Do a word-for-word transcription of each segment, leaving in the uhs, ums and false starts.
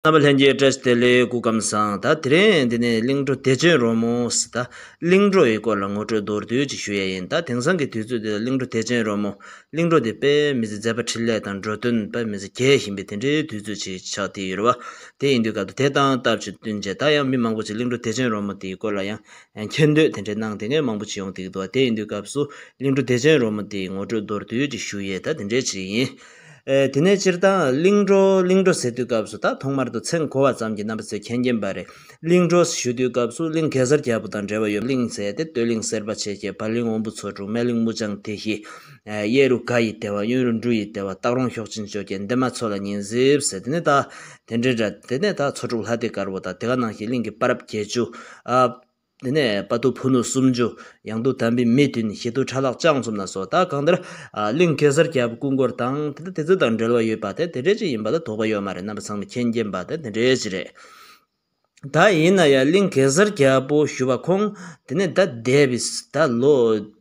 རྣམ་པ་ལྷན་རྒྱས་བཀྲ་ཤིས་བདེ་ལེགས། སྐུ་ཁམས་བཟང་། ད་དེ་རིང་འདི་ནས་གླིང་བྲོ་བདེ་ཆེན་རོལ་མོ་ཟེར། ད་གླིང་བྲོ་ཡི་སྐོར་ལ་ངོ་སྤྲོད་མདོར་བསྡུས་ཅིག་ཞུ་ཡས་ཡིན། ད་དེང་སང་གི་དུས་ཚོད་འདི་ལ་གླིང་བྲོ་བདེ་ཆེན་རོལ་མོ། གླིང་བྲོ་འདི་དཔེ་མི་སྲིད་མཛད་པ་འཕྲིན་ལས་དང་འགྲོ་དོན་དཔེ་མི་སྲིད་རྒྱས་བཞིན་པའི་དེ་འདྲའི་དུས་ཚོད་ཅིག་ཆགས་བསྡད་ཡོད་རེད་བ། དེ་ཡིན་དུས་སྐབས་དུ་དེ་དང་སྟབས་ཅིག་བསྟུན་བྱས། ད་ཡང་མི་མང་པོ་ཅིག་གླིང་བྲོ་བདེ་ཆེན་རོལ་མོ་དེའི་སྐོར་ལ་ཡང་མཁྱེན་འདོད་དེ་འདྲའི་གནང་བསྡད་མཁན་མང་པོ་ཅིག་ཡོང་བསྡད་ཀྱི་འདུག་བ། དེ་ཡིན་དུས་སྐབས་སུ་གླིང་བྲོ་བདེ་ཆེན་རོལ་མོ་དེའི་ངོ་སྤྲོད་མདོར་བསྡུས་ཅིག་ཞུ་ཡས་ད་དེ་འདྲའི་ཅིག་ཡིན། ཨེ། དེ་ནས་སྤྱིར་བཏང་གླིང་བྲོ་གླིང་བྲོ་ཟེར་དུས་སྐབས་སུ་ད་ཐོག་མར་དུ་མཚན་གོ་བ་ཙམ་གྱིས་རྣམ་པ་ཚོས་མཁྱེན་མཁྱེན་པ་རེད། གླིང་བྲོ་ཞུ་དུས་སྐབས་སུ་གླིང་གེ་སར་རྒྱལ་པོ་དང་འབྲེལ་བ་ཡོད། གླིང་ཟེར་ཏེ་སྟོད་གླིང་སེར་པ་ཆེ་ཆེ། བར་གླིང་འོམ་བུ་ཚོ་དྲུག། སྨད་གླིང་མུ་ལྕང་དེ་བཞི། ཨེ། གཡས་རུ་དགའ་ཡི་ལྡེ་བ། གཡོན་རུ་འབྲུ་ཡི་ལྡེ་བ། སྟག་རོང་ཤོག་ཆེན་ཅོ་ཀེ། འདན་མ་མཚོ་ལ་ཉི་ཟེར་ཟེར། དེ་ནས་ད་དེ་འདྲའི་འདྲ། དེ་ནས་ད་མཚོ་དྲུག་ལྷ་སྡེ་དཀར་པོ་དང་། དེ་ག་ནང་བཞིན་གླིང་གི་པ་རབས་བརྒྱད་ཅུ། ཨ། དེ་ནས་དཔའ་ཐུབ་ཕུ་ནུ་སུམ་ཅུ། ཡང་སྡུག་དམ་པའི་མི་བདུན། ཞི་སྡུག་ཁྲ་ལག་ལྕགས་འཛོམས་ལ་སོགས། ད་གང་ལྟར་ཨ་གླིང་གེ་སར་རྒྱལ་པོ་སྐུ་འཁོར་དང་དེ་དེ་ཚོ་དང་འབྲེལ་བ་ཡོད་པ་དེ་དེ་འདྲས་ཅིག་ཡིན་པ་ལ་དོགས་པ་ཡོད་མ་རེད། རྣམ་པ་ཚང་མས་མཁྱེན་མཁྱེན་པ་དེ་དེ་འདྲས་ཅིག་རེད། ད་ཡིན་ན་ཡང་གླིང་གེ་སར་རྒྱལ་པོ་ཞུ་བ་ཁོང་དེ་ནས་ད་འདས་པའི་ད་ལོ་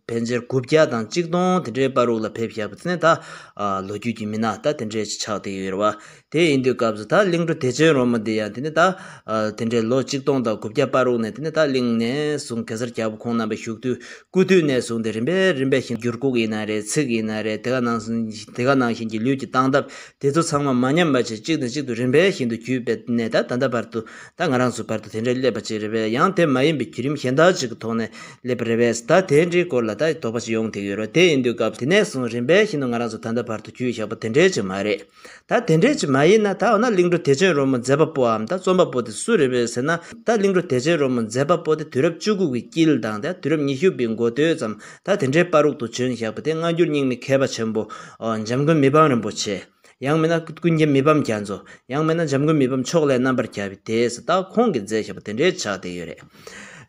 ཕལ་ཆེར་དགུ་བརྒྱ་དང་གཅིག་སྟོང་དེ་འདྲའི་བར་དུ་ལ་ཕེབས་བཞག་པ་དེ་ནས་ད་ཨ་ལོ་རྒྱུས་ཀྱི་མི་སྣ་ད་དེ་འདྲས་ཅིག་ཆགས་བསྡད་ཡོད་རེད་བ། དེ་ཡིན་དུས་སྐབས་སུ་ད་གླིང་བྲོ་བདེ་ཆེན་རོལ་མོ་འདི་ཡང་དེ་ནི་ད་ཨ་དེ་འདྲའི་ལོ་གཅིག་སྟོང་དང་དགུ་བརྒྱ་བར་དུ་ནས་དེ་ནི་ད་གླིང་ནས་བཟུང་གེ་སར་རྒྱལ་པོ་ཁོང་རྣམ་པའི་བཞུགས་དུས་སྐུ་དུས་ནས་བཟུང་སྟེ་རིམ་པས་རིམ་པས་བཞིན་འགྱུར་ཁུག་ཡིན་ན་རེད། ཚིག་ཡིན་ན་རེད། དེ་ག་ནང་བཞིན་དེ་ག་ནང་བཞིན་གྱི་ལུས་ཀྱི་སྟངས་སྟབས་དེ་ཚོ་ཚང་མ་མ་ཉམས་པ་བྱས་གཅིག་ནས་གཅིག་ཏུ་རིམ་པས་བཞིན་དུ་བརྒྱུད་པ་ནས་ད་ད་ལྟ་བར་དུ་ད་ང་རང་ཚོ་བར་དུ་དེ་འདྲའི་སླེབས་པ་ཅིག་རེད་པས། ཡང་དེ་མ་ཡིན་པའི་བརྒྱུད་རིམ་གཞན་དག་ཅིག་གི་ཐོག་ནས་སླེབས་པ་རེད་པས། ད་དེ་འདྲའི་སྐོར་ལ་ད་དོགས་པ་ཅིག་ཡོང་བསྡད་ཡོད་རེད། དེ་ཡིན་དུས་སྐབས་དེ་ནས་བཟུང་རིམ་པས་བཞིན་དུ་ང་རང་ཚོ་ད་ལྟ་བར་དུ་བརྒྱུད་བཞག་པ་དེ་འདྲའི་ཅིག་མ་རེད། ད་དེ་འདྲས་ཅིག་མ་ཡིན་ན་ད་འོ་ན་གླིང་བྲོ་བདེ་ཆེན་རོལ་མོ་མཛད་པ་པོའམ་ད་རྩོམ་པ་པོ་དེ་སུ་རེད་པས་ཟེར་ན། ད་གླིང་བྲོ་བདེ་ཆེན་རོལ་མོ་མཛད་པ་པོ་དེ་དུས་རབས་བཅུ་དགུ་གི་དཀྱིལ་དང་ད་དུས་རབས་ཉི་ཤུ་པའི་འགོ་སྟོད་ཙམ་ད་དེ་འདྲའི་བར་དུ་བྱོན་བཞག་པ་དེ་སྔ་འགྱུར་རྙིང་མའི་མཁས་པ་ཆེན་པོ་འཇམ་མགོན་མི་ཕམ་རིན་པོ་ཆེ། ཡང་མིན་ན་ཀུན་མཁྱེན་མི་ཕམ་རྒྱ་མཚོ། ཡང་མིན་ན་འཇམ་མགོན་མི་ཕམ་ཕྱོགས་ལས་རྣམ་པར་རྒྱལ་བའི་སྡེ་ཟེར་ད་ཁོང་གིས་མཛད་བཞག་པ་དེ་འདྲའི་ཆགས་བསྡད་ཡོད་རེད།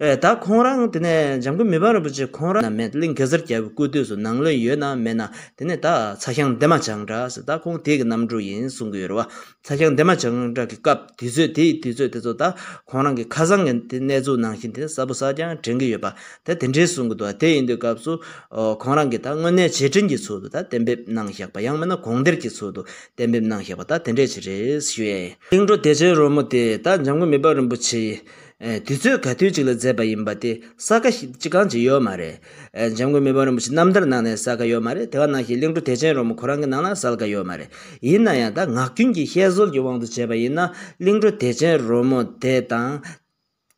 ཨེ། ད་ཁོང་རང་དེ་ནས་འཇམ་མགོན་མི་ཕམ་རིན་པོ་ཆེ་ཁོང་རང་ན་མེད། གླིང་གེ་སར་རྒྱལ་པོའི་སྐུ་དུས་སུ་ནང་ལོགས་ཡོད་ན་མེད་ན་དེ་ནས་ད་ཚ་ཞང་འདན་མ་བྱང་ཁྲ་ཟེར་ད་ཁོང་དེ་གི་རྣམ་སྤྲུལ་ཡིན་གསུང་གི་ཡོད་རེད་བ། ཚ་ཞང་འདན་མ་བྱང་ཁྲ་གི་སྐབས་དུས་ཚོད་དེ་ཡི་དུས་ཚོད་དེ་ཚོ་ད་ཁོང་རང་གི་ཁ་སང་གི་དེ་གནས་ཚུལ་ནང་བཞིན་དེ་གསལ་པོ་གསལ་རྐྱང་དྲན་གི་ཡོད་པ་ད་དེ་འདྲའི་གསུང་གི་འདུག་དེ་ཡིན་དུས་སྐབས་སུ་ཨོ་ཁོང་རང་གི་ད་དངོས་གནས་རྗེས་དྲན་གྱི་ཚུལ་དུ་ད་གཏན་འབེབས་གནང་བཞག་པ། ཡང་མིན་ན་དགོངས་གཏེར་གྱི་ཚུལ་དུ་གཏན་འབེབས་གནང་བཞག་པ་ད་དེ་འདྲས་ཅིག་རེད་ཞུ་ཡས་ཡིན། གླིང་བྲོ་བདེ་ཆེན་རོལ་མོ་དེ་ད་འཇམ་མགོན་མི་ཕམ་རིན་པོ་ཆེ་ཡིས། ཨེ། དུས་ཚོད་ག་དུས་ཅིག་ལ་མཛད་པ་ཡིན་པ་དེ་གསལ་ཁ་ཞིག་ཅི་གང་ཅིག་ཡོད་མ་རེད། ཨེ། འཇམ་མགོན་མི་ཕམ་རིན་པོ་ཆེ་རྣམ་ཐར་ནང་ནས་གསལ་ཁ་ཡོད་མ་རེད། དེ་ག་ནང་བཞིན་གླིང་བྲོ་བདེ་ཆེན་རོལ་མོ་ཁོ་རང་གི་ནང་ལ་གསལ་ཁ་ཡོད་མ་རེད། ཡིན་ན་ཡང་ད་ངག་རྒྱུན་གྱི་བཤད་སྲོལ་གྱི་དབང་དུ་བྱས་པ་ཡིན་ན་གླིང་བྲོ་བདེ་ཆེན་རོལ་མོ་དེ་དང་།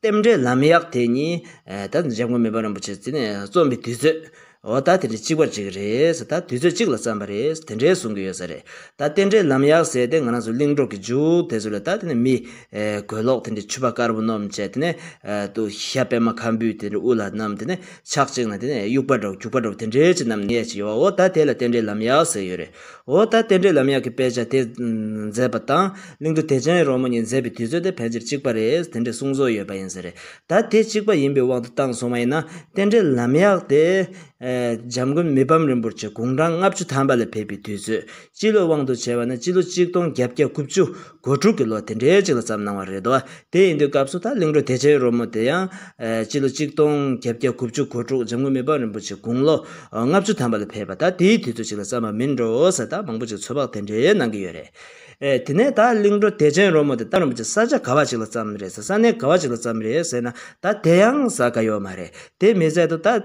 རྟེན་འབྲེལ་ལམ་ཡག་དེ་གཉིས་ཨེ། ད་འཇམ་མགོན་མི་ཕམ་རིན་པོ་ཆེ་དེ་ནས་རྩོམ་པའི་དུས་ཚོད། འོ་ད་དེ་འདྲ་གཅིག་པ་གཅིག་རེད་ཟེར། ད་དུས་ཚོད་གཅིག་ལ་བརྩམས་པ་རེད་དེ་འདྲའི་གསུང་གི་ཡོད་ས་རེད། ད་རྟེན་འབྲེལ་ལམ་ཡག་ཟེར་དེ་ང་རང་ཚོ་གླིང་བྲོ་གི་མཇུག་དེ་ཚོ་ལ་ད་དེ་ནས་མི་ཨེ་གོས་ལོག་དེ་འདྲའི་ཕྱུ་པ་དཀར་པོ་བསྣམས་བྱས་དེ་ནས་ཨེ་ཏུ་ཞྭ་པད་མ་ཁམ་བུས་དེ་འདྲ་དབུ་ལ་བསྣམས་དེ་ནས་ཕྱག་གཅིག་ན་དེ་ནས་དབྱུག་པ་འདྲ་བོ་རྒྱུག་པ་འདྲ་བོ་དེ་འདྲའི་ཅིག་བསྣམས་ནས་ཅིག་ཡོད་པ། འོ་ད་དེ་ལ་རྟེན་འབྲེལ་ལམ་ཡག་ཟེར་ཡོད་རེད། འོ་ད་རྟེན་འབྲེལ་ལམ་ཡག་གི་དཔེ་ཆ་དེ་མཛད་པ་དང་གླིང་བྲོ་བདེ་ཆེན་རོལ་མོ་གཉིས་མཛད་པའི་དུས་ཚོད་དེ་ཕལ་ཆེར་གཅིག་པ་རེད་དེ་འདྲའི་གསུང་ཚོད་ཡོད་པ་ཡིན་ས་རེད། ད་དེ་གཅིག་པ་ཡིན་པའི་དབང་དུ་བཏང་སོང་བ་ཡིན་ན་རྟེན་འབྲེལ་ལམ་ཡག་དེ། ཨེ། འཇམ་མགོན་མི་ཕམ་རིན་པོ་ཆེ་དགུང་གྲངས་ལྔ་བཅུ་ཐམ་པ་ལ་ཕེབས་པའི་དུས་ཚོད་སྤྱི་ལོའི་དབང་དུ་བྱས་པ་ན་སྤྱི་ལོ་གཅིག་སྟོང་བརྒྱད་བརྒྱ་དགུ་བཅུ་གོ་དྲུག་གི་ལོ་དེ་འདྲའི་ཅིག་ལ་བརྩམས་གནང་བ་རེད་དོ། དེ་ཡིན་དུས་སྐབས་སུ་ད་གླིང་བྲོ་བདེ་ཆེན་རོལ་མོ་དེ་ཡང་ཨེ། སྤྱི་ལོ་གཅིག་སྟོང་བརྒྱད་བརྒྱ་དགུ་བཅུ་གོ་དྲུག་འཇམ་མགོན་མི་ཕམ་རིན་པོ་ཆེ་དགུང་ལོ་ལྔ་བཅུ་ཐམ་པ་ལ་ཕེབས་པ་ད་དེའི་དུས་ཚོད་ཅིག་ལ་བརྩམས་པ་མིན་འགྲོ་ཟེར་ད་མང་པོ་ཅིག་ཚོད་དཔག་དེ་འདྲའི་གནང་གི་ཡོད་རེད། ཨེ། དེ་ནས་ད་གླིང་བྲོ་བདེ་ཆེན་རོལ་མོ་དེ་ད་རིན་པོ་ཆེ་ས་ཆ་ག་བ་ཅིག་ལ་བརྩམས་རེད་ཟེར། ས་གནས་ག་བ་ཅིག་ལ་བརྩམས་རེད་ཟེར་ན་ད་དེ་ཡང་གསལ་ཁ་ཡོད་མ་རེད། དེ་མི་ཚད་དུ་ད་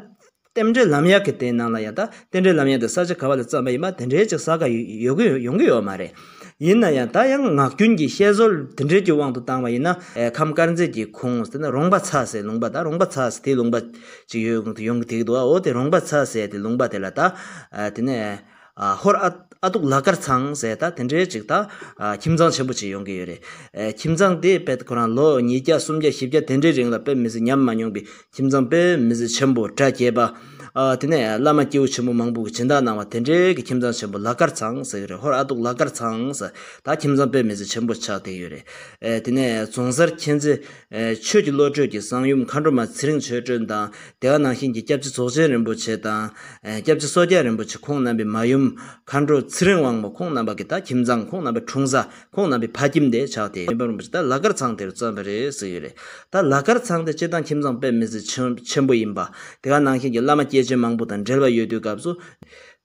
རྟེན་འབྲེལ་ལམ་ཡག་གི་དེའི་ནང་ལ་ཡང་ད་རྟེན་འབྲེལ་ལམ་ཡག་དེ་ས་ཆ་ག་བ་ལ་བརྩམས་པ་ཡིན་པ་དེ་འདྲའི་ཅིག་གསལ་ཁ་ཡོད་ཡོད་གི་ཡོང་གི་ཡོད་མ་རེད། ཡིན་ན་ཡང་ད་ཡང་ངག་རྒྱུན་གྱི་བཤད་སྲོལ་དེ་འདྲའི་གི་དབང་དུ་བཏང་བ་ཡིན་ན་ཨེ། ཁམས་དཀར་མཛེས་ཀྱི་ཁོངས་དེ་ནས་རོང་པ་ཚ་ཟེར་ལུང་པ་ད་རོང་པ་ཚ་ཟེར་དེའི་ལུང་པ་ཅིག་ཡོད་ཡོང་གི་དེ་གི་འདུག་འོ་དེ་རོང་པ་ཚ་ཟེར་དེ་ལུང་པ་དེ་ལ་ད་ཨ། དེ་ནས་ཨ། ཧོར་ཨ་ཨ་ཏུག་ལ་དཀར་ཚང་ཟེར་ད་དེ་འདྲའི་ཅིག་ད་ཨ། ཁྱིམ་ཚང་ཆེན་པོ་ཅིག་ཡོང་གི་ཡོད་རེད། ཨེ། ཁྱིམ་ཚང་དེ་དཔེ་ཁོ་རང་ལོ་ཉིས་བརྒྱ་སུམ་བརྒྱ་བཞི་བརྒྱ་དེ་འདྲའི་རིང་ལ་དཔེ་མི་སྲིད་ཉམས་མ་མྱོང་པའི་ཁྱིམ་ཚང་དཔེ་མི་སྲིད་ཆེན་པོ་གྲ་རྒྱས་པ། ཨ། དེ་ནས་བླ་མ་སྐྱེས་བུ་ཆེན་པོ་མང་པོ་གིས་སྦྱིན་བདག་གནང་བ་དེ་འདྲའི་གི་ཁྱིམ་ཚང་ཆེན་པོ་ལ་དཀར་ཚང་ཟེར་གི་རེད། ཧོར་ཨ་ཏུག་ལ་དཀར་ཚང་ཟེར་ད་ཁྱིམ་ཚང་དཔེ་མི་སྲིད་ཆེན་པོ་ཆགས་བསྡད་ཡོད་རེད། ཨེ། དེ་ནས་རྫོང་སར་མཁྱེན་བརྩེ་ཨེ། ཆོས་ཀྱི་བློ་གྲོས་ཀྱི་གསང་ཡུམ་མཁའ་འགྲོ་མ་ཚེ་རིང་ཆོས་སྒྲོན་དང་དེ་ག་ནང་བཞིན་གྱི་སྐྱབས་རྗེ་རྫོགས་ཆེན་རིན་པོ་ཆེ་དང་། ཨེ། སྐྱབས་རྗེ་སོ་སྐྱ་རིན་པོ་ཆེ་ཁོང་རྣམ་པའི་མ་ཡུམ་མཁའ་འགྲོ་ཚེ་རིང་དབང་མོ་ཁོང་རྣམ་པ་གི་ད་ཁྱིམ་ཚང་ཁོང་རྣམ་པའི་འཁྲུངས་ས་ཁོང་རྣམ་པའི་ཕ་ཁྱིམ་དེ་ཆགས་ཏེ་མི་ཕམ་རིན་པོ་ཆེ་ད་ལ་དཀར་ཚང་དེར་བརྩམས་པ་རེད་ཟེར་ཡོད་རེད། ད་ལ་དཀར་ཚང་དེ་སྤྱིར་བཏང་ཁྱིམ་ཚང་དཔེ་མི་སྲིད་ཆེན་ཆེན་པོ་ཡིན་པ། དེ་ག་ནང་བཞིན་གྱི་བླ་མ་སྐྱེས་ཆེན་མང་པོ་དང་འབྲེལ་བ་ཡོད་དུས་སྐབས་སུ།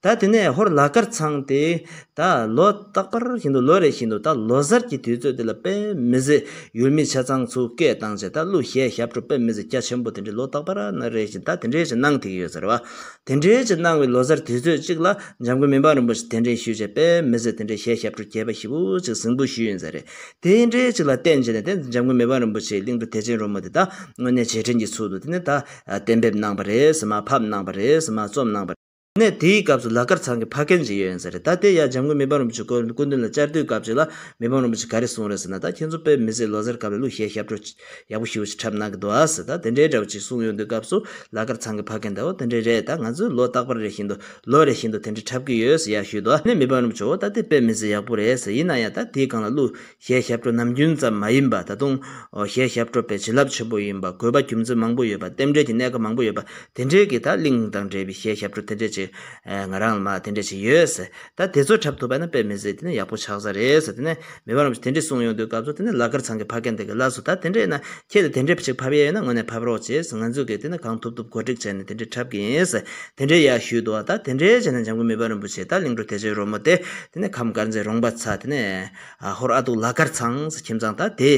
ད་དེ་ནས་ཧོར་ལ་དཀར་ཚང་དེ་ད་ལོ་རྟག་པར་བཞིན་དུ་ལོ་རེ་བཞིན་དུ་ད་ལོ་གསར་གྱི་དུས་ཚོད་དེ་ལ་དཔེ་མི་སྲིད་ཡུལ་མི་ཆ་ཚང་ཚུར་སྐད་བཏང་བྱས། ད་གླུ་གཞས་ཞབས་བྲོ་དཔེ་མི་སྲིད་རྒྱ་ཆེན་པོ་དེ་འདྲའི་ལོ་རྟག་པར་ན་རེ་བཞིན་ད་དེ་འདྲའི་ཞིག་གནང་བསྡད་ཀྱི་ཡོད་ཟེར་བ། དེ་འདྲའི་ཞིག་གནང་བའི་ལོ་གསར་དུས་ཚོད་ཅིག་ལ་འཇམ་མགོན་མི་ཕམ་རིན་པོ་ཆེ་གདན་འདྲེན་ཞུས་བྱས་དཔེ་མི་སྲིད་དེ་འདྲའི་གཞས་ཞབས་བྲོ་རྒྱས་པ་ཞེ་པོ་ཅིག་གཟིགས་འབུལ་ཞུས་ཡིན་ས་རེད། དེ་འདྲའི་ཅིག་ལ་བརྟེན་བྱས་ནས་དེ་འཇམ་མགོན་མི་ཕམ་རིན་པོ་ཆེའི་གླིང་བྲོ་བདེ་ཆེན་རོལ་མོ་དེ་ད་དངོས་གནས་རྗེས་དྲན་གྱི་ཚུལ་དུ་དེ་ནས་ད་གཏན་འབེབས་གནང་བ་རེད་ཟེར་མ། ཕབ་གནང་བ་རེད་ཟེར་མ། རྩོམ་གནང་བ་རེད། ནས་དེའི་སྐབས་སུ་ལ་དཀར་ཚང་གི་ཕ་རྒན་ཅིག་ཡོད་ཡིན་ས་རེད། ད་དེ་ཡང་འཇམ་མགོན་མི་ཕམ་རིན་པོ་ཆེ་སྐུ་མདུན་ལ་བཅར་དུས་སྐབས་ཅིག་ལ་མི་ཕམ་རིན་པོ་ཆེ་ག་རེ་གསུངས་རེད་ཟེར་ན། ད་ཁྱེད་ཚོ་དཔེ་མི་སྲིད་ལོ་གསར་སྐབས་ལ་གླུ་གཞས་ཞབས་བྲོ་ཡག་པོ་ཞེ་པོ་ཅིག་འཁྲབ་གནང་གི་འདུག་ཨ་ཟེར། ད་དེ་འདྲའི་འདྲ་བོ་ཅིག་གསུངས་ཡོང་དུས་སྐབས་སུ་ལ་དཀར་ཚང་གི་ཕ་རྒན་དེ་འོ་དེ་འདྲའི་རེད། ད་ང་ཚོས་ལོ་རྟག་པར་རེ་བཞིན་དུ་ལོ་རེ་བཞིན་དུ་དེ་འདྲ་འཁྲབ་ཀྱི་ཡོད་ཟེར་ཡ་ཞུས་འདུག་ཨ། ནས་མི་ཕམ་རིན་པོ་ཆེ་འོ་ད་དེ་དཔེ་མི་སྲིད་ཡག་པོ་རེད་ཟེར། ཡིན་ན་ཡང་ད་དེའི་སྒང་ལ་གླུ་གཞས་ཞབས་བྲོ་ནམ་རྒྱུན་ཙམ་མ་ཡིན་པ། ད་དུང་གཞས་ཞབས་བྲོ་དཔེ་བྱིན་རླབས་ཆེན་པོ་ཡིན་པ། དགོས་པ་རྒྱུ་མཚན་མང་པོ་ཡོད་པ། རྟེན་འབྲེལ་གྱི་གནད་འགག་མང་པོ་ཡོད་པ། དེ་འདྲའི་གི་ད་གླིང་དང་འབྲེལ་བའི་གཞས་ཞབས་བྲོ་དེ་འདྲས་ཅིག་ང་རང་ལ་མ་དེ་འདྲས་ཅིག་ཡོད་ཟེར། ད་དེ་ཚོ་འཁྲབ་ཐུབ་པ་ན་དཔེ་མི་སྲིད་དེ་ནས་ཡག་པོ་ཆགས་ས་རེད་ཟེར། དེ་ནས་མི་ཕམ་རིན་པོ་ཆེ་དེ་འདྲས་གསུངས་ཡོང་དུས་སྐབས་སུ་དེ་ནས་ལ་དཀར་ཚང་གི་ཕ་རྒན་དེ་གི་ལགས་སོ། ད་དེ་འདྲས་ན་ཁྱེད་ལ་དེ་འདྲས་ཅིག་ཕབ་ཡས་ཡོད་ན་དངོས་གནས་ཕབ་རོགས་བྱེད་ཟེར། ང་ཚོས་གི་དེ་ནས་གང་ཐུབ་ཐུབ་གོ་སྒྲིག་བྱས་ནས་དེ་འདྲས་འཁྲབ་གི་ཡིན་ཟེར། དེ་འདྲས་ཡ་ཞུས་འདུག་བ། ད་དེ་འདྲས་བྱས་ནས་འཇམ་མགོན་མི་ཕམ་རིན་པོ་ཆེ་ད་གླིང་བྲོ་བདེ་ཆེན་རོལ་མོ་དེ་དེ་ནས་ཁམས་དཀར་མཛེས་རོང་པ་ཚ་དེ་ནས་ཨ་ཧོར་ཨ་སྡུག་ལ་དཀར་ཚང་ཟེར་ཁྱིམ་ཚང་ད་དེ་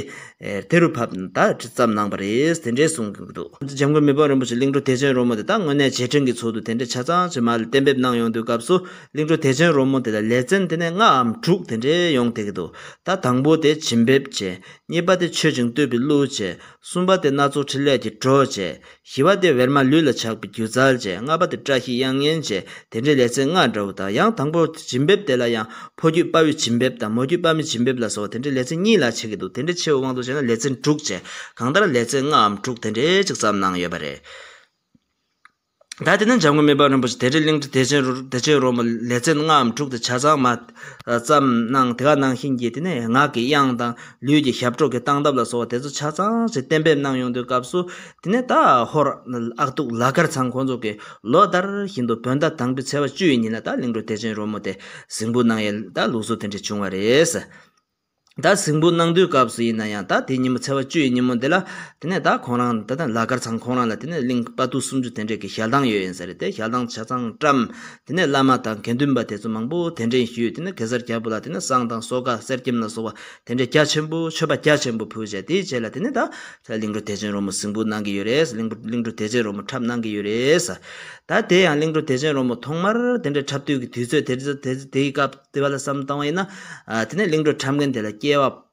ཨེ་དེ་རུ་ཕབ་ད་བརྩམས་གནང་བ་རེད། དེ་འདྲས་གསུང་གི་འདུག་འཇམ་མགོན་མི་ཕམ་རིན་པོ་ཆེ་གླིང་བྲོ་བདེ་ཆེན་རོལ་མོ་དེ་ད་དངོས་གནས་རྗེས་དྲན་གྱི་ཚུལ་དུ་དེ་འདྲས་ཆ་ཚང་ཅིག་མར་གཏན་འབེབས་གནང་ཡོང་དུས་སྐབས་སུ་གླིང་བྲོ་བདེ་ཆེན་རོལ་མོ་དེ་ལ་ལེ་ཚན་དེ་ནས་ལྔའམ་དྲུག་དེ་འདྲས་ཡོང་བསྡད་ཀྱི་འདུག་ད་དང་པོ་དེ་བྱིན་འབེབས་བྱས། གཉིས་པ་དེ་མཆོད་ཅིང་བསྟོད་པའི་གླུ་བྱས། གསུམ་པ་དེ་སྣ་ཚོགས་ཕྲིན་ལས་ཀྱི་བྲོ་བྱས། བཞི་པ་དེ་ཝེར་མ་ལུས་ལ་ཆགས་པའི་སྒྱུ་རྩལ་བྱས། ལྔ་པ་དེ་བཀྲ་ཤིས་དབྱངས་སྙན་བྱས། དེ་འདྲའི་ལེ་ཚན་ལྔ་འདྲ་བོ་དང་། ཡང་དང་པོ་བྱིན་འབེབས་དེ་ལ་ཡང་ཕོ་རྒྱུད་དཔའ་བོའི་བྱིན་འབེབས་དང་མོ་རྒྱུད་དཔའ་མོའི་བྱིན་འབེབས་ལ་སོགས་པ་དེ་འདྲའི་ལེ་ཚན་གཉིས་ལ་ཕྱེ་གི་འདུག་དེ་འདྲ་ཕྱེ་བའི་དབང་དུ་བྱས་ན་ལེ་ཚན་དྲུག་བྱས། གང་ལྟར་ལེ་ཚན་ལྔའམ་དྲུག་དེ་འདྲའི་ཅིག་བརྩམས་གནང་ཡོད་པ་རེད། ད་དེ་ནས་འཇམ་མགོན་མི་ཕམ་རིན་པོ་ཆེ་དེ་འདྲའི་གླིང་བྲོ་བདེ་ཆེན་རོ་བདེ་ཆེན་རོལ་མོ་ལེ་ཚན་ལྔའམ་དྲུག་དེ་ཆ་ཚང་མ་བརྩམས་གནང་། དེ་ག་ནང་བཞིན་གྱི་དེ་ནས་ངག་གི་དབྱངས་དང་ལུས་ཀྱི་ཞབས་བྲོ་གི་སྟངས་སྟབས་ལ་སོགས་པ་དེ་ཚོ་ཆ་ཚང་ཞིག་གཏན་འབེབས་གནང་ཡོང་དུས་སྐབས་སུ། དེ་ནས་ད་ཧོར་ཨ་སྡུག་ལ་དཀར་ཚང་ཁོང་ཚོ་གིས་ལོ་ལྟར་བཞིན་དུ་བོད་ཟླ་དང་པོའི་ཚེས་པ་བཅུ་ཡི་ཉིན་ལ་ད་གླིང་བྲོ་བདེ་ཆེན་རོལ་མོ་དེ་གཟིགས་འབུལ་གནང་ཡས་ད་ལུགས་སྲོལ་དེ་འདྲ་བྱུང་བ་རེད། ད་གཟིགས་འབུལ་གནང་དུས་སྐབས་སུ་ཡིན་ན་ཡང་ད་དེ་ཉིན་མོ་ཚེས་པ་བཅུ་ཡི་ཉིན་མོ་འདི་ལ་དེ་ནས་ད་ཁོང་རང་ད་ལྟ་ལ་དཀར་ཚང་ཁོང་རང་ལ་དེ་ནས་གླིང་དཔའ་ཐུལ་སུམ་ཅུ་དེ་འདྲས་ཀྱི་ཞལ་ཐང་ཡོད་ཡིན་ས་རེད། དེ་ཞལ་ཐང་ཆ་ཚང་བཀྲམ། དེ་ནས་བླ་མ་དང་དགེ་འདུན་པ་དེ་ཚོ་མང་པོ་གདན་འདྲེན་ཞུས། དེ་ནས་གེ་སར་རྒྱལ་པོ་ལ་དེ་ནས་བསང་དང་གསོལ་ཁ་གསེར་སྐྱེམས་ལ་སོགས་པ་དེ་འདྲས་རྒྱ་ཆེན་པོ་མཆོད་པ་རྒྱ་ཆེན་པོ་ཕུལ་བྱས། དེའི་རྗེས་ལ་དེ་ནས་ད་གླིང་བྲོ་བདེ་ཆེན་རོལ་མོ་གཟིགས་འབུལ་གནང་གི་ཡོད་རེད། གླིང་བྲོ་གླིང་བྲོ་བདེ་ཆེན་རོལ་མོ་འཁྲབ་གནང་གི་ཡོད་རེད། ད་དེ་ཡང་གླིང་བྲོ་བདེ་ཆེན་རོལ་མོ་ཐོག་མར་དེ་འདྲས་འཁྲབ་དུས་ཀྱི་དུས་ཚོད་དེ་དེ་དེའི་སྐབས་དེ་བ་ལ་བསམ་བཏང་བ་ཡིན་ན། ཨ་དེ་ནས་གླིང་བྲོ་འཁྲབ་མཁན་དེ་ལ་སྐྱེས་པ་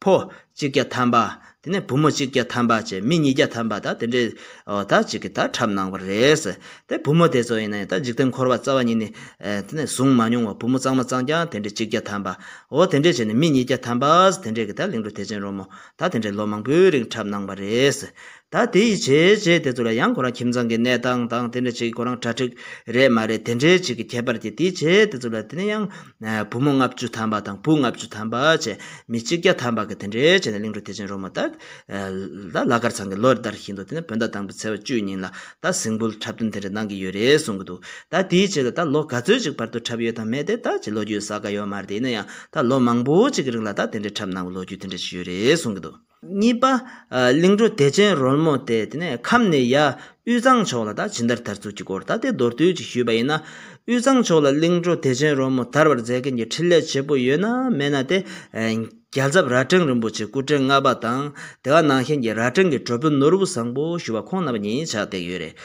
ཕོ་གཅིག་བརྒྱ་ཐམ་པ། དེ་ནས་བུ་མོ་གཅིག་བརྒྱ་ཐམ་པ་བྱས་མི་ཉིས་བརྒྱ་ཐམ་པ་ད་དེ་འདྲས་ཨོ་ད་གཅིག་གིས་ད་འཁྲབ་གནང་བ་རེད། དེ་བུ་མོ་དེ་ཚོ་ཡིན་ན་ཡང་ད་འཇིག་རྟེན་འཁོར་བ་རྩ་བ་ཉིད་ནས་ཨེ་དེ་ནས་བཟུང་མ་མྱོང་བ་བུ་མོ་གཙང་མ་གཙང་རྐྱང་དེ་འདྲས་གཅིག་བརྒྱ་ཐམ་པ། ཨོ་དེ་འདྲས་བྱས་ནས་མི་ཉིས་བརྒྱ་ཐམ་པ་དེ་འདྲས་ཀྱིས་ད་གླིང་བྲོ་བདེ་ཆེན་རོལ་མོ་ད་དེ་འདྲས་ལོ་མང་པོའི་རིང་འཁྲབ་གནང་བ་རེད། ད་དེའི་རྗེས་རྗེས་དེ་ཚོ་ལ་ཡང་ཁོ་རང་ཁྱིམ་ཚང་གི་གནས་སྟངས་དང་དེ་འདྲ་ཅིག་ཁོ་རང་གྲ་སྒྲིག་རེད་མ་རེད་དེ་འདྲའི་ཅིག་གི་ཁྱད་པར་གྱིས། དེའི་རྗེས་དེ་ཚོ་ལ་དེ་ནས་ཡང་ཨ་བུ་མོ་ལྔ་བཅུ་ཐམ་པ་དང་བུ་ལྔ་བཅུ་ཐམ་པ་བྱས་མི་གཅིག་བརྒྱ་ཐམ་པ་གི་དེ་འདྲའི་བྱས་ནས་གླིང་བྲོ་བདེ་ཆེན་རོལ་མོ་ད་ཨ་ལ་དཀར་ཚང་གི་ལོ་ལྟར་བཞིན་དུ་དེ་ནས་བོད་ཟླ་དང་པོའི་ཚེས་པ་བཅུ་ཉིན་ལ་ད་གཟིགས་འབུལ་འཁྲབ་སྟོན་དེ་འདྲ་གནང་གི་ཡོད་རེད་གསུང་གི་འདུག་ད་དེའི་རྗེས་ལ་ད་ལོ་ག་ཚོད་ཅིག་བར་དུ་འཁྲབ་ཡོད་དམ་མེད་དེ་ད་ཅིག་ལོ་རྒྱུས་གསལ་ཁ་ཡོད་མ་རེད། དེ་ཡིན་ན་ཡང་ད་ལོ་མང་པོ་ཅིག་གི་རིང་ལ་ད་དེ་འདྲའི་འཁྲབ་གནང་བའི་ལོ་རྒྱུས་དེ་འདྲ་ཞིག་ཡོད་རེད་གསུང་གི་འདུག་གཉིས་པ། ཨ་གླིང་བྲོ་བདེ་ཆེན་རོལ་མོ་དེ་དེ་ནས་ཁམས་ནས་ཡར་དབུས་གཙང་ཕྱོགས་ལ་ད་ཇི་ལྟར་དར་ཚུལ་གྱི་སྐོར་ད་དེ་མདོར་བསྡུས་ཅིག་ཞུས་པ་ཡིན་ན། དབུས་གཙང་ཕྱོགས་ལ་གླིང་བྲོ་བདེ་ཆེན་རོལ་མོ་དར་བར་མཛད་མཁན་གྱི་འཕྲིན་ལས་བྱེད་པོ་ཡོད་ན་མེད་ན་དེ། ཨ་རྒྱལ་ཚབ་རྭ་སྒྲེང་རིན་པོ་ཆེ་སྐུ་ཕྲེང་ལྔ་པ་དང་དེ་ག་ནང་བཞིན་གྱི་རྭ་སྒྲེང་གི་གྲོགས་པོ་ནོར་བུ་བཟང་པོ་ཞུ་བ་ཁོང་རྣམ་པ་གཉིས་ཆགས་བསྡད་ཡོད་རེད།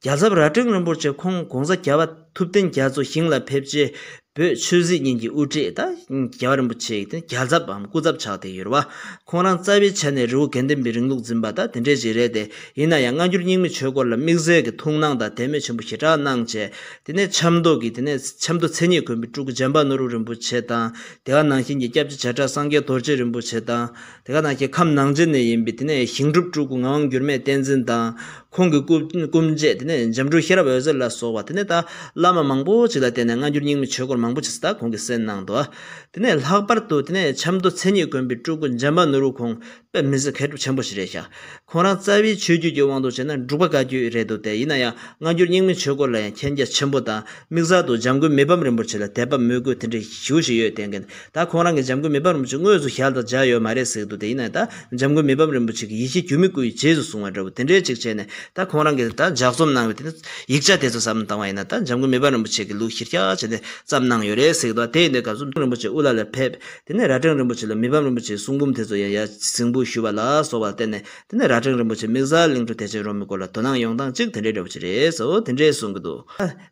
རྒྱལ་ཚབ་རྭ་སྒྲེང་རིན་པོ་ཆེ་ཁོང་གོང་ས་རྒྱལ་བ་ཐུབ་བསྟན་རྒྱ་མཚོ་ཞིང་ལ་ཕེབས་རྗེས་བོད་ཆོས་སྲིད་གཉིས་ཀྱི་དབུ་ཁྲིད་ད་རྒྱལ་བ་རིན་པོ་ཆེ་ཡི་རྒྱལ་ཚབ་བམ་སྐུ་ཚབ་ཆགས་བསྡད་ཡོད་རེད་བ། ཁོང་རང་རྩ་བའི་ཆ་ནས་རི་བོ་དགེ་ལྡན་པའི་རིང་ལུགས་འཛིན་པ་ད་དེ་འདྲས་ཞིག་རེད་དེ། ཡིན་ན་ཡང་སྔ་འགྱུར་རྙིང་མའི་ཆོས་སྐོར་ལ་དམིགས་བསལ་གྱི་ཐུགས་སྣང་དང་དད་མོས་ཆེན་པོ་ཞེ་དྲག་གནང་བྱས། དེ་ནས་ཆབ་མདོ་གི་དེ་ནས་ཆབ་མདོ་མཚན་ཉིད་མགོན་པོའི་སྤྲུལ་སྐུ་འཇམ་དཔལ་ནོར་བུ་རིན་པོ་ཆེ་དང་དེ་ག་ནང་བཞིན་གྱི་སྐྱབས་རྗེ་བྱ་བྲལ་སངས་རྒྱས་རྡོ་རྗེ་རིན་པོ་ཆེ་དང་དེ་ག་ནང་བཞིན་ཁམས་ནང་ཆེན་ནས་ཡིན་པའི་དེ་ནས་ཞིང་སྒྲུབ་སྤྲུལ་སྐུ་ངག་དབང་འགྱུར་མེད་བསྟན་འཛིན་དང་། ཁོང་གི་སྐུ་སྐུ་མཆེད་དེ་ནས་འཇམ་སྤྲུལ་ཤེས་རབ་འོད་ཟེར་ལ་སོགས་པ་དེ་ནས་ད་བླ་མ་མང་པོ་ཅིག་ལ་བརྟེན་ནས་སྔ་འགྱུར་རྙིང་མའི་ཆོས་སྐོར་ མང་པོ་ཅིག་ད་ཁོང་གིས་གསན་གནང་འདུག། དེ་ནས་ལྷག་པར་དུ་དེ་ནས་ཆབ་མདོ་མཚན་ཉིད་དགོན་པའི་སྤྲུལ་སྐུ་འཇམ་དཔལ་ནོར་བུ་ཁོང་དཔེ་མི་སྲིད་མཁས་གྲུབ་ཆེན་པོ་ཞིག་རེད་ཤག། ཁོང་རང་རྩ་བའི་ཆོས་བརྒྱུད་ཀྱི་དབང་དུ་བྱས་ན་འབྲུག་པ་བཀའ་བརྒྱུད་རེད་འདུག་སྟེ། ཡིན་ན་ཡང་སྔ་འགྱུར་རྙིང་མའི་ཆོས་སྐོར་ལ་ཡང་མཁྱེན་རྒྱ་ཆེན་པོ་དང་། དམིགས་བསལ་དུ་འཇམ་མགོན་མི་ཕམ་རིན་པོ་ཆེ་ལ་དད་པ་མོས་གུས་དེ་འདྲ་ཞེ་པོ་ཞིག་ཡོད་བསྟན་མཁན། ད་ཁོང་རང་གིས་འཇམ་མགོན་མི་ཕམ་རིན་པོ་ཆེ་དངོས་སུ་ཞལ་དང་མཇལ་ཡོད་མ་རེད་ཟེར་འདུག་སྟེ། ཡིན་ན་ཡང་ད་འཇམ་མགོན་མི་ཕམ་རིན་པོ་ཆེ་གིས་ཡེ་ཤེས་སྒྱུ་མའི་སྐུ་ཡི་རྗེས་སུ་བཟུང་བ་འདྲ་བོ་དེ་འདྲའི་ཅིག་བྱས་ནས། ད་ཁོང་རང་གིས་ད་ལྗགས་རྩོམ་གནང་བའི་དེ་ནི་ཡིག་ཆ་དེ་ཚོ་བསམ་བློ་བཏང་བ་ཡིན་ན། ད་འཇམ་མགོན་མི་ཕམ་རིན་པོ་ཆེ་གིས་ལུགས་གཞིར་བཞག་བྱས་ནས་བརྩམས་གནང་ཡོད་རེད་ཟེར་གྱི་འདུག། དེ་ཡིན་དུས་སྐབས་སུ་རིན་པོ་ཆེ་དབུ་བླ་ལ་ཕེབས། དེ་ནས་རྭ་སྒྲེང་རིན་པོ་ཆེ་ལ་མི་ཕམ་རིན་པོ་ཆེའི་གསུང་འབུམ་དེ་ཚོ་ཡང་ཡར་གཟིགས་འབུལ་ཞུས་པ་ལ་སོགས་པ་བརྟེན་ནས། དེ་ནས་རྭ་སྒྲེང་རིན་པོ་ཆེ་དམིགས་བསལ་གླིང་བྲོ་བདེ་ཆེན་རོལ་མོའི་སྐོར་ལ་དོ་སྣང་ཡོང་སྟངས་གཅིག་དེ་འདྲའི་འདྲ་བོ་ཅིག་རེད་ཟེར། འོ་དེ་འདྲའི་གསུང་གི་འདུག།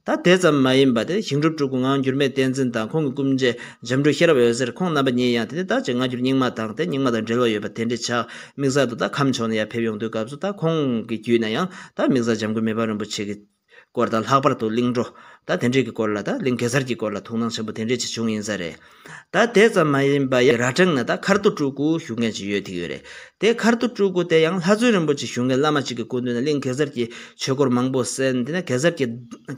ད་དེ་ཙམ་མ་ཡིན་པ། དེ་ཞིང་སྒྲུབ་སྤྲུལ་སྐུ་ངག་དབང་འགྱུར་མེད་བསྟན་འཛིན་དང་ཁོང་གི་སྐུ་མཆེད་འཇམ་སྤྲུལ་ཤེས་རབ་འོད་ཟེར་ཁོང་རྣམ་པ་གཉིས་ཡང་དེ་ནས་ད་ཅིག་སྔ་འགྱུར་རྙིང་མ་དང་དེ་རྙིང་མ་དང་འབྲེལ་བ་ཡོད་པ་དེ་འདྲ་ཆགས། དམིགས་བསལ་དུ་ད་ཁམས་ཕྱོགས་ནས་ཡར་ཕེབས་ཡོང་དུས་སྐབས་སུ་ད་ཁོང་གི་བརྒྱུད་ནས་ཡང་ད་དམིགས་བསལ་འཇམ་མགོན་མི་ཕམ་རིན་པོ་ཆེ་གི་སྐོར་དང་། ལྷག་པར་དུ་གླིང་བྲོ་ད་དེ་འདྲའི་གི་སྐོར་ལ། ད་གླིང་གེ་སར་གྱི་སྐོར་ལ་ཐུགས་སྣང་ཆེན་པོ་དེ་འདྲས་ཅིག་བྱུང་ཡིན་ས་རེད། ད་དེ་ཙམ་མ་ཡིན་པ། ཡ་རྭ་སྒྲེང་ན་ད་མཁར་རྡོ་སྤྲུལ་སྐུ་བཞུགས་མཁན་ཅིག་ཡོད་དེ་ཡོད་རེད། དེ་མཁར་རྡོ་སྤྲུལ་སྐུ་དེ་ཡང་ལྷ་བཙུན་རིན་པོ་ཆེ་བཞུགས་མཁན་བླ་མ་གཅིག་གི་སྐུ་མདུན་ན་གླིང་གེ་སར་གྱི་ཆོས་སྐོར་མང་པོ་གསན། དེ་ནས་གེ་སར་གྱི་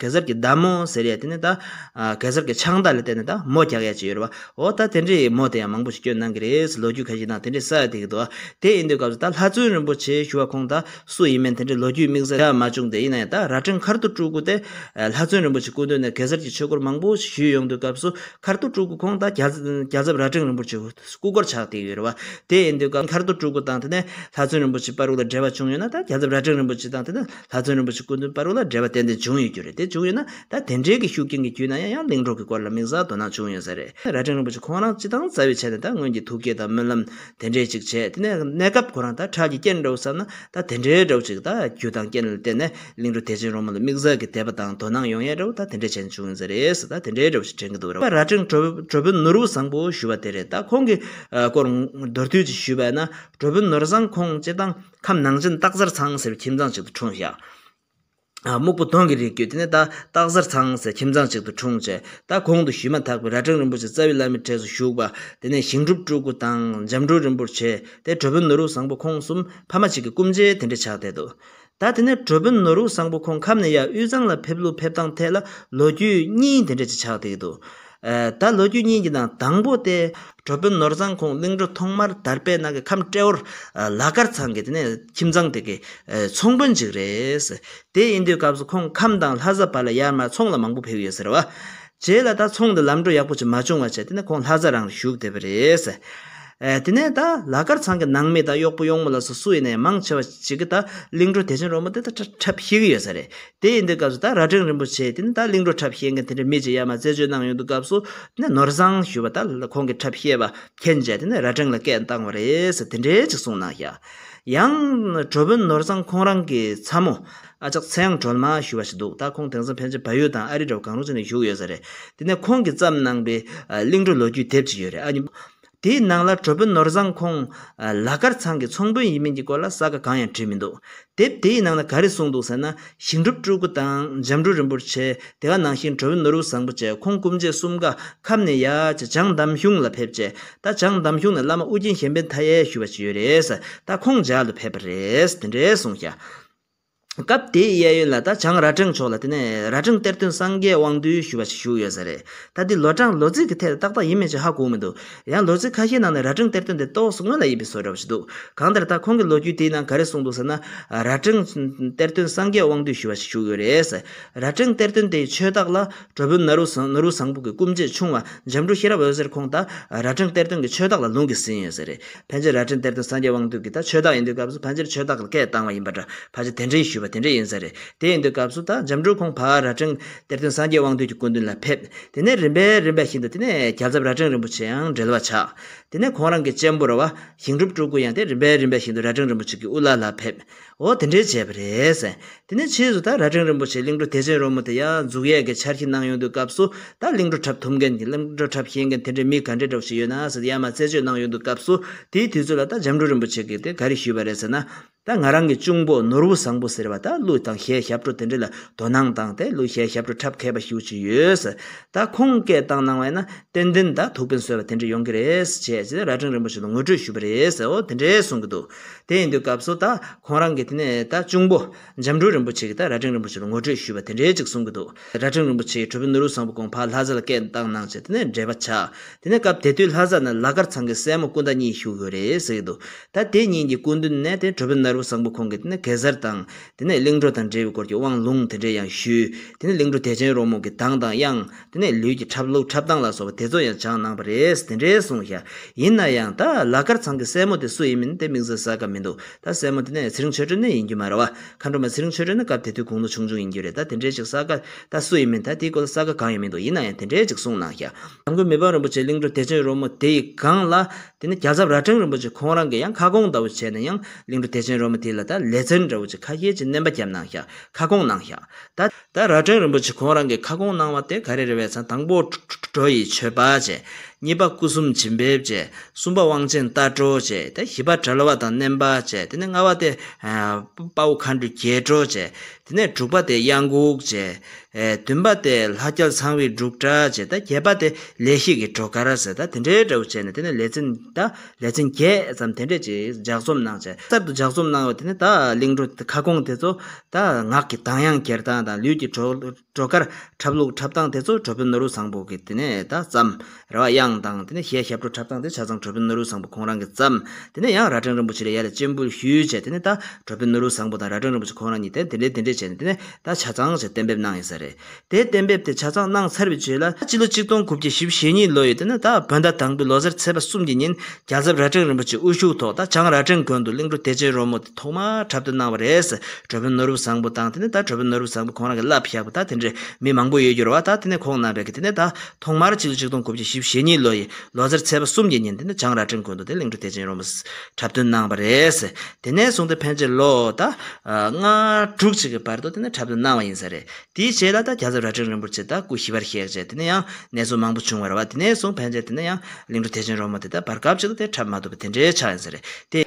གེ་སར་གྱི་མདའ་མོ་ཟེར་ཡ་དེ་ནས་ད་ཨ་གེ་སར་གྱི་ཕྱག་མདའ་ལ་བརྟེན་ནས་ད་མོ་རྒྱག་ཡ་ཅིག་ཡོད་རེད་བ། འོ་ད་དེ་འདྲའི་མོ་དེ་ཡང་མང་པོ་ཞིག་སྐྱོན་གནང་གི་རེད། ལོ་རྒྱུས་ཁ་ཤས་ནང་དེ་འདྲའི་གསལ་བསྡད་ཀྱི་འདུག། དེ་ཡིན་དུས་སྐབས་སུ་ད་ལྷ་བཙུན་རིན་པོ་ཆེ་ཞུ་བ་ཁོང་ད་སུ་ཡིན་མིན་དེ་འདྲའི་ལོ་རྒྱུས་དམིགས་བསལ་ཡང་མ་བྱུང་སྟེ། ཡིན་ན་ཡང་ད་རྭ་སྒྲེང་མཁར་རྡོ་སྤྲུལ་སྐུ་དེ་ལྷ་བཙུན་རིན་པོ་ཆེ་སྐུ་མདུན་ནས་གེ་སར་གྱི་ཆོས་སྐོར་མང་པོ་ཞིག་ཞུས་ཡོང་དུས་སྐབས་སུ། མཁར་རྡོ་སྤྲུལ་སྐུ་ཁོང་ད་རྒྱལ་རྒྱལ་ཚབ་རྭ་སྒྲེང་རིན་པོ་ཆེ་སྐུ་འཁོར་ཆགས་བསྡད་ཡོད་རེད་བ། དེ་ཡིན་དུས་སྐབས་མཁར་རྡོ་སྤྲུལ་སྐུ་དང་དེ་ནས་ལྷ་བཙུན་རིན་པོ་ཆེ་བར་དུ་ལ་འབྲེལ་བ་བྱུང་ཡོད་ན། ད་རྒྱལ་ཚབ་རྭ་སྒྲེང་རིན་པོ་ཆེ་དང་དེ་ནས་ལྷ་བཙུན་རིན་པོ་ཆེ་སྐུ་མདུན་བར་དུ་ལ་འབྲེལ་བ་ཏན་ཏན་བྱུང་ཡོད་རྒྱུ་རེད། དེ་བྱུང་ཡོད་ན་ད་དེ་འདྲའི་གི་ཤུགས་རྐྱེན་གྱི་བརྒྱུད་ནས་ཡང་ཡང་གླིང་བྲོ་གི་སྐོར་ལ་དམིགས་བསལ་དོ་སྣང་བྱུང་ཡོད་ས་རེད། རྭ་སྒྲེང་རིན་པོ་ཆེ་ཁོང་རང་སྤྱི་བཏང་རྩ་བའི་ཆ་ནས་ད་སྔོན་གྱི་ཐུགས་བསྐྱེད་དང་སྨོན་ལམ་དེ་འདྲས་ཅིག་བྱས། དེ་ནས་གནས་སྐབས་ཁོ་རང་ད་ཁྲག་གི་རྐྱེན་འདྲ་བོ་བསམ་ན། ད་དེ་འདྲའི་འདྲ་བོ་ཅིག་ད་རྒྱུ་དང་རྐྱེན་ལ་བརྟེན་ནས་གླིང་བྲོ་བདེ་ཆེན་རོལ་མོ་ལ་དམིགས་བསལ་གྱི་དད་པ་དང་དོ་སྣང་ཡོང་ཡས་འདྲ་བོ་ད་དེ་འདྲའི་ཆ་ནས་བྱུང་ཡིན་ས་རེད་ཟེར། ད་དེ་འདྲའི་འདྲ་བོ་ཞིག་དྲན་གྱི་འདུག་ར། རྭ་སྒྲེང་གྲོ་གྲོ་བོན་ནོར་བུ་བཟང་པོ་ཞུ་བ་དེ་རེད། ད་ཁོང་གི་ཨ་སྐོར་མདོར་བསྡུས་ཅིག་ཞུས་པ་ཡིན་ན། གྲོ་བོན་ནོར་བཟང་ཁོང་སྤྱིར་བཏང་ཁམས་ནང་ཆེན་སྟག་གཟར་ཚང་ཟེར་བའི་ཁྱིམ་ཚང་ཅིག་ཏུ་འཁྲུངས་ཤག། ཨ་སྨུག་པོ་གདོང་གི་རིགས་རྒྱུད། དེ་ནས་ད་སྟག་གཟར་ཚང་ཟེར་ཁྱིམ་ཚང་ཅིག་ཏུ་འཁྲུངས་བྱས། ད་གོང་དུ་ཞུས་མ་ཐག་པའི་རྭ་སྒྲེང་རིན་པོ་ཆེ་རྩ་བའི་བླ་མའི་གྲས་སུ་བཞུགས་པ། དེ་ནས་ཞིང་སྒྲུབ་སྤྲུལ་སྐུ་དང་འཇམ་སྤྲུལ་རིན་པོ་ཆེ། དེ་གྲོ་བོན་ནོར་བུ་བཟང་པོ་ཁོང་གསུམ་ཕ་མ་གཅིག་གི་སྐུ་མཆེད་དེ་འདྲ་ཆགས་བསྡད་འདུག། ད་དེ་ནས་གྲོ་བོན་ནོར་བུ་བཟང་པོ་ཁོང་ཁམས་ནས་ཡར་དབུས་གཙང་ལ་ཕེབས་ལུགས་ཕེབས་སྟངས་ཐད་ལ་ལོ་རྒྱུས་གཉིས་དེ་འདྲ་ཅིག་ཆགས་བསྡད་ཀྱི་འདུག། ཨ་ད་ལོ་རྒྱུས་གཉིས་ཀྱི་ནང་དང་པོ་དེ། གྲོ་བོན་ནོར་བཟང་ཁོང་གླིང་བྲོ་ཐོག་མར་དར་སྤེལ་གནང་མཁན་ཁམས་ཏྲེ་ཧོར་ལ་དཀར་ཚང་གི་དེ་ནས་ཁྱིམ་ཚང་དེ་གི་ཚོང་དཔོན་ཅིག་རེད། དེ་ཡིན་དུས་སྐབས་སུ་ཁོང་ཁམས་དང་ལྷ་ས་བར་ལ་ཡར་མར་ཚོང་ལ་མང་པོ་ཕེབས་ཡོད་ཟེར་བ། རྗེས་ལ་ད་ཚོང་དེ་ལམ་འགྲོ་ཡག་པོ་ཅིག་མ་བྱུང་བ་བྱས། དེ་ནས་ཁོང་ལྷ་ས་རང་ལ་བཞུགས་བསྡད་པ་རེད། ཨ་དེ་ནས་ད་ལ་དཀར་ཚང་གི་ནང་མི་དང་གཡོག་པོ་གཡོག་མོ་ལ་སོགས་སུ་ཡིན་ནའི་མང་ཆེ་བ་ཅིག་གིས་ད་གླིང་བྲོ་བདེ་ཆེན་རོལ་མོ་དེ་ད་འཁྲབ་ཤེས་ཀྱི་ཡོད་ས་རེད། དེ་ཡིན་དུས་སྐབས་སུ་ད་རྭ་སྒྲེང་རིན་པོ་ཆེ་དེ་ནི་ད་གླིང་བྲོ་འཁྲབ་ཤེས་མཁན་དེ་འདྲ་མི་ཅིག་ཡར་མར་རྩད་གཅོད་གནང་ཡོང་དུས་སྐབས་སུ། དེ་ནས་ནོར་བཟང་ཞུ་བ་ད་ཁོང་གིས་འཁྲབ་ཤེས་པ་མཁྱེན་བྱས། དེ་ནས་རྭ་སྒྲེང་ལ་སྐད་བཏང་བ་རེད་ཟེར། དེ་འདྲའི་ཅིག་གསུངས་གནང་ཤག། ཡང་གྲོ་བོན་ནོར་བཟང་ཁོང་རང་གི་ཚ་མོ་ཨ་ཅག་ཚེ་དབྱངས་སྒྲོལ་མ་ཞུ་བ་ཞིག་འདུག། ད་ཁོང་དེང་སང་ཕལ་ཆེར་བལ་ཡུལ་དང་ཨ་རི་འདྲ་བོ་གང་རུང་ཅིག་ནས་བཞུགས་ཡོད་ས་རེད། དེ་ནས་ཁོང་གིས་བརྩམས་གནང་པའི་ཨ་གླིང་བྲོ་ལོ་རྒྱུས་དེབ་ཅིག་ཡོད་རེད། ཨ་ནི། དེའི་ནང་ལ་གྲོ་བོན་ནོར་བཟང་ཁོང་ལ་དཀར་ཚང་གི་ཚོང་དཔོན་ཡིན་མིན་གྱི་སྐོར་ལ་ས་ག་གང་ཡང་བྲིས་མི་འདུག། དེབ་དེའི་ནང་ན་ག་རེ་གསུངས་འདུག་ཟེར་ན། ཞིང་སྒྲུབ་སྤྲུལ་སྐུ་དང་འཇམ་སྤྲུལ་རིན་པོ་ཆེ། དེ་ག་ནང་བཞིན་གྲོ་བོན་ནོར་བུ་བཟང་པོ་བཅས་ཁོང་སྐུ་མཆེད་གསུམ་ཀ་ཁམས་ནས་ཡར་བྱང་འདམ་གཞུང་ལ་ཕེབས་བྱས། ད་བྱང་འདམ་གཞུང་ནས་བླ་མ་ཨུ་རྒྱན་གཞན་ཕན་མཐའ་ཡས་ཞུ་བ་ཅིག་ཡོད་རེད་ཟེར། ད་ཁོང་མཇལ་དུ་ཕེབས་པ་རེད་ཟེར། དེ་འདྲའི་གསུངས་ཤག། སྐབས་དེའི་གཡས་གཡོན་ལ་ད་བྱང་རྭ་སྒྲེང་ཕྱོགས་ལ་དེ་ནས་རྭ་སྒྲེང་གཏེར་སྟོན་སངས་རྒྱས་དབང་འདུས་ཞུ་བ་ཞིག་བཞུགས་ཡོད་ས་རེད། ད་འདི་ལོ་གྲངས་ལོ་ཚིགས་ཀྱི་ཐད་ཏག་ཏག་ཡིན་མིན་ཅིག་ཧ་གོ་མི་འདུག། ཡང་ལོ་ཚིགས་ཁ་ཤས་ནང་ནས་རྭ་སྒྲེང་གཏེར་སྟོན་དེ་ཏོག་ཙམ་སྔོན་ལ་ཡིན་པའི་བཟོ་འདྲ་བ་ཞིག་འདུག། གང་ལྟར་ད་ཁོང་གི་ལོ་རྒྱུས་དེའི་ནང་ག་རེ་གསུངས་འདུག་ཟེར་ན། རྭ་སྒྲེང་གཏེར་སྟོན་སངས་རྒྱས་དབང་འདུས་ཞུ་བ་ཞིག་བཞུགས་ཡོད་རེད་ཟེར། རྭ་སྒྲེང་གཏེར་སྟོན་དེའི་ཆོས་བདག་ལ་གྲོ་བོན་ནོར་བུ་བཟང་ནོར་བུ་བཟང་པོ་གི་སྐུ་མཆེད་ཆུང་བ་འཇམ་སྤྲུལ་ཤེས་རབ་འོད་ཟེར་ཁོང་ད་རྭ་སྒྲེང་གཏེར་སྟོན་གྱི་ཆོས་བདག་ལ་ལུང་གིས་ཟིན་ཡོད་ས་རེད། ཕལ་ཆེར་རྭ་སྒྲེང་གཏེར་སྟོན་སངས་རྒྱས་དབང་འདུས་ཀྱི་ད་ཆོས་བདག་ཡིན་དུས་སྐབས་སུ་ཕལ་ཆེར་ཆོས་བདག་ལ་སྐད་བཏང་བ་ཡིན་པ་འདྲ། ཕལ་ཆེར་དེ་འདྲའི་ཞུས་པ་དེ་འདྲ་ཡིན་ས་རེད། དེ་ཡིན་དུས་སྐབས་སུ་ད་འཇམ་སྤྲུལ་ཁོང་ཕར་རྭ་སྒྲེང་གཏེར་སྟོན་སངས་རྒྱས་དབང་འདུས་ཀྱི་སྐུ་མདུན་ལ་ཕེབས། དེ་ནས་རིམ་པས་རིམ་པས་བཞིན་དུ་དེ་ནས་རྒྱལ་ཚབ་རྭ་སྒྲེང་རིན་པོ་ཆེ་ཡང་འབྲེལ་བ་ཆགས། དེ་ནས་ཁོང་རང་གི་གཅེན་པོ་རེད་བ། ཞིང་སྒྲུབ་སྤྲུལ་སྐུ་ཡང་དེ་རིམ་པས་རིམ་པས་བཞིན་དུ་རྭ་སྒྲེང་རིན་པོ་ཆེ་གི་དབུ་བླ་ལ་ཕེབས། འོ་དེ་འདྲའི་བྱས་པ་རེད་ཟེར། དེ་ནས་ཕྱིས་སུ་ད་རྭ་སྒྲེང་རིན་པོ་ཆེ་གླིང་བྲོ་བདེ་ཆེན་རོལ་མོ་དེ་ཡང་འཛུགས་ཡས་ཀྱི་འཆར་གཞི་གནང་ཡོང་དུས་སྐབས་སུ། ད་གླིང་བྲོ་འཁྲབ་ཐུབ་མཁན་གྱི་གླིང་བྲོ་འཁྲབ་ཤེས་མཁན་དེ་འདྲའི་མི་ག་འདྲ་འདྲ་བོ་ཞིག་ཡོད་ན་ཟེར་ཡར་མར་རྩད་གཅོད་གནང་ཡོང་དུས་སྐབས་སུ། དེའི་དུས་ཚོད་ལ་ད་འཇམ་སྤྲུལ་རིན་པོ་ཆེ་གིས་དེ་ག་རེ་ཞུས་པ་རེད་ཟེར་ན། ད་ང་རང་གི་གཅུང་པོ་ནོར་བུ་བཟང་པོ་ཟེར་བ་ད་གླུ་དང་གཞས་ཞབས་བྲོ་དེ་འདྲ་ལ་དོ་སྣང་བཏང་སྟེ་གླུ་གཞས་ཞབས་བྲོ་འཁྲབ་མཁས་པ་ཞེ་པོ་ཅིག་ཡོད། ད་ཁོང་སྐད་བཏང་གནང་བ་ཡིན་ན་ཏན་ཏན་ད་ཐུགས་ཕན་གསོས་པ་དེ་འདྲ་ཡོང་གི་རེད་ཅེས་རྭ་སྒྲེང་རིན་པོ་ཆེ་ལ་ངོ་སྤྲོད་ཞུས་པ་རེད་ཟེར། འོ་དེ་འདྲས་གསུང་གི་འདུག་དེ་ཡིན་དུས་སྐབས་སུ་ད་ཁོང་རང་གིས་དེ་ནས་ད་གཅུང་པོ་འཇམ་སྤྲུལ་རིན་པོ་ཆེ་གིས་ད་རྭ་སྒྲེང་རིན་པོ་ཆེ་ལ་ངོ་སྤྲོད་ཞུས་པ་དེ་འདྲས་ཅིག་གསུང་གི་འདུག་རྭ་སྒྲེང་རིན་པོ་ཆེ་གིས་གྲུབ་དཔོན་ནོར་བུ་བཟང་པོ་ཁོང་ཕར་ལྷ་ས་ལ་སྐད་བཏང་གནང་བྱས་དེ་ནས་འབྲེལ་བ་ཆགས། དེ་ནས་སྐབས་དེ་དུས་ལྷ་ས་ན་ལ་དཀར་ཚང་གི་སྲས་མོ་སྐུ་ཟླ་གཉིས་བཞུགས་ཡོད་རེད་ཟེར་གྱི་འདུག་ད་དེ་གཉིས་ཀྱི་སྐུ་མདུན་ནས་དེ་གྲུབ་དཔོན་ནོར་བུ་བཟང་པོ་ཁོང་གིས་དེ་ནས་གེ་སར་དང་དེ་ནས་གླིང་བྲོ་དང་འབྲེལ་བའི་སྐོར་གྱི་དབང་ལུང་དེ་འདྲས་ཡང་ཞུས། དེ་ནས་གླིང་བྲོ་བདེ་ཆེན་རོལ་མོ་གི་གདངས་དང་དབྱངས། དེ་ནས་ལུས་ཀྱི་འཁྲབ་ལུགས་འཁྲབ་སྟངས་ལ་སོགས་པ་དེ་ཚོ་ཡང་སྦྱངས་གནང་བ་རེད་དེ་འདྲས་གསུངས་ཤག་ཡིན་ན་ཡང་ད་ལ་དཀར་ཚང་གི་སྲས་མོ་དེ་སུ་ཡིན་མིན་དེ་དམིགས་བསལ་གསལ་ཁ་མི་འདུག་ད་སྲས་མོ་དེ་ནས་ཚེ་རིང་ཆོས་སྒྲོན་ནི་ཡིན་རྒྱུ་མ་རེད་བ། མཁའ་འགྲོ་མ་ཚེ་རིང་ཆོས་སྒྲོན་ནི་སྐབས་དེ་དུས་དགུང་ལོ་ཆུང་ཆུང་ཡིན་རྒྱུ་རེད། ད་དེ་འདྲས་ཅིག་གསལ་ཁ་ད་སུ་ཡིན་མིན་ད་དེའི་སྐོར་ལ་གསལ་ཁ་གང་ཡང་མི་འདུག་ཡིན་ན་ཡང་དེ་འདྲས་ཅིག་གསུངས་གནང་ཤག་འཇམ་མགོན་མི་ཕམ་རིན་པོ་ཆེ་གླིང་བྲོ་བདེ་ཆེན་རོལ་མོ་དེ་ཡི་སྒང་ལ་དེ་ནས་རྒྱལ་ཚབ་རྭ་སྒྲེང་རིན་པོ་ཆེ་ཁོང་རང་གིས་ཡང་ཁ་སྐོང་ལྟ་བུ་བྱས་ནས་ཡང་གླིང་བྲོ་བདེ་ཆེན་རོལ་མོ་དེ་ལ་ད་ལེ་ཚན་འདྲ་བོ་ཅིག་ཁ་ཤས་ཅིག་བསྣན་པ་བརྒྱབ་གནང་ཤག་ཁ་སྐོང་གནང་ཤག་ད་ད་རྭ་སྒྲེང་རིན་པོ་ཆེ་ཁོང་རང་གིས་ཁ་སྐོང་གནང་བ་དེ་ག་རེ་རེད་པས་ཟེར་ན། དང་པོ་བྲོ་ཡི་མཆོད་པ་བྱས། གཉིས་པ་སྐུ་གསུམ་བྱིན་འབེབས་བྱས། གསུམ་པ་དབང་ཆེན་རྟ་བྲོ་བྱས། ད་བཞི་པ་གྲལ་པ་དང་བསྣན་པ་བྱས། དེ་ནས་ལྔ་པ་དེ་ཨ་དཔའ་བོ་མཁའ་འགྲོའི་རྒྱལ་བྲོ་བྱས། དེ་ནས་དྲུག་པ་དེ་གཡང་འགུགས་བྱས། ཨེ་བདུན་པ་དེ་ལྷ་རྒྱལ་ཚངས་པའི་འབྲུག་སྒྲ་བྱས། ད་བརྒྱད་པ་དེ་ལས་ཤིག་གི་བྲོ་གར་ཟེར། ད་དེ་འདྲའི་འདྲ་བོ་བྱས་ནས་དེ་ནས་ལེ་ཚན་ད་ལེ་ཚན་བརྒྱད་ཙམ་དེ་འདྲས་ཅིག་ལྗགས་རྩོམ་གནང་བྱས། གསར་དུ་ལྗགས་རྩོམ་གནང་བ་དེ་ནས་ད་གླིང་བྲོ་ཁ་སྐོང་དེ་ཚོ་ད་ངག་གི་གདངས་དབྱངས་འཁྱེར་སྟངས་དང་ལུས་ཀྱི་བྲོ་བྲོ་གར་འཁྲབ་ལུགས་འཁྲབ་སྟངས་དེ་ཚོ་གྲུབ་དཔོན་ནོར་བུ་བཟང་པོ་གིས་དེ་ནས་ད་བརྩམས་རེད་བ། དབྱངས་དང་དེ་ནས་གཞས་ཞབས་བྲོ་འཁྲབ་སྟངས་དེ་ཆ་ཚང་གྲུབ་དཔོན་ནོར་བུ་བཟང་པོ་ཁོང་རང་གིས་བརྩམས། དེ་ནས་ཡང་རྭ་སྒྲེང་རིན་པོ་ཆེ་ལ་ཡར་ལ་སྤྱན་འབུལ་ཞུས་བྱས། དེ་ནས་ད་གྲུབ་དཔོན་ནོར་བུ་བཟང་པོ་དང་རྭ་སྒྲེང་རིན་པོ་ཆེ་ཁོང་རང་གཉིས་དེ་དེ་འདྲས་དེ་འདྲས་བྱས་ནས་དེ་ནས་ད་ཆ་ཚང་ཞིག་གཏན་འབེབས་གནང་ཡིན་ས་རེད། དེ་གཏན་འབེབས་དེ་ཆ་ཚང་གནང་ཚར་བའི་རྗེས་ལ་སྤྱི་ལོ་ཆིག་སྟོང་དགུ་བརྒྱ་བཞི་བཅུ་ཞེ་གཉིས་ལོ་ཡི་དེ་ནས་ད་བོད་ཟླ་དང་པོའི་ལོ་གསར་ཚེས་པ་གསུམ་གྱི་ཉིན་རྒྱལ་ཚབ་རྭ་སྒྲེང་རིན་པོ་ཆེ་དབུ་བཞུགས་ཐོག་ད་བྱང་རྭ་སྒྲེང་དགོན་དུ་གླིང་བྲོ་བདེ་ཆེན་རོལ་མོ་དེ་ཐོག་མར་འཁྲབ་སྟོན་གནང་བ་རེད། གྲུབ་དཔོན་ནོར་བུ་བཟང་པོ་དང་དེ་ནས་ད་གྲུབ་དཔོན་ནོར་བུ་བཟང་པོ་ཁོང་རང་གིས་བསླབས་བཞག་པ་ད་དེ་འདྲའི་མི་མང་པོ་ཡོད་རྒྱུ་རེད་བ། ད་དེ་ནས་ཁོང་རྣམ་པས་ཀྱིས་དེ་ནས་ད་ཐོག་མར་སྤྱི་ལོ་ཆིག་སྟོང་དགུ་བརྒྱ་བཞི་བཅུ་ཞེ་གཉིས་ལོ་ཡི་ལོ་གསར་ཚེས་པ་གསུམ་གྱི་ཉིན་དེ་ནས་བྱང་རྭ་སྒྲེང་དགོན་དུ་དེ་གླིང་བྲོ་བདེ་ཆེན་རོལ་མོ་འཁྲབ་སྟོན་གནང་བ་རེད། དེ་ནས་བཟུང་སྟེ་ཕན་ཆད་ལོ་ད་ལྔ་དྲུག་ཅིག་གི་བར་དུ་དེ་ནས་འཁྲབ་སྟོན་གནང་བ་ཡིན་ས་རེད། དེའི་རྗེས་ལ་ད་རྒྱལ་ཚབ་རྭ་སྒྲེང་རིན་པོ་ཆེ་ད་སྐུ་ཞི་བར་གཤེགས་བྱས་དེ་ནས་ཡང་གནས་ཚུལ་མང་པོ་བྱུང་བ་རེད་བ། དེ་ནས་བཟུང་ཕན་ཆད་དེ་ནས་ཡང་གླིང་བྲོ་བདེ་ཆེན་རོལ་མོ་དེ་ད་བར་སྐབས་ཅིག་ལ་དེ་འཁྲབ་མ་ཐུབ་པ་དེ་འདྲའི་ཆགས་ཡིན་ས་རེད་དེ།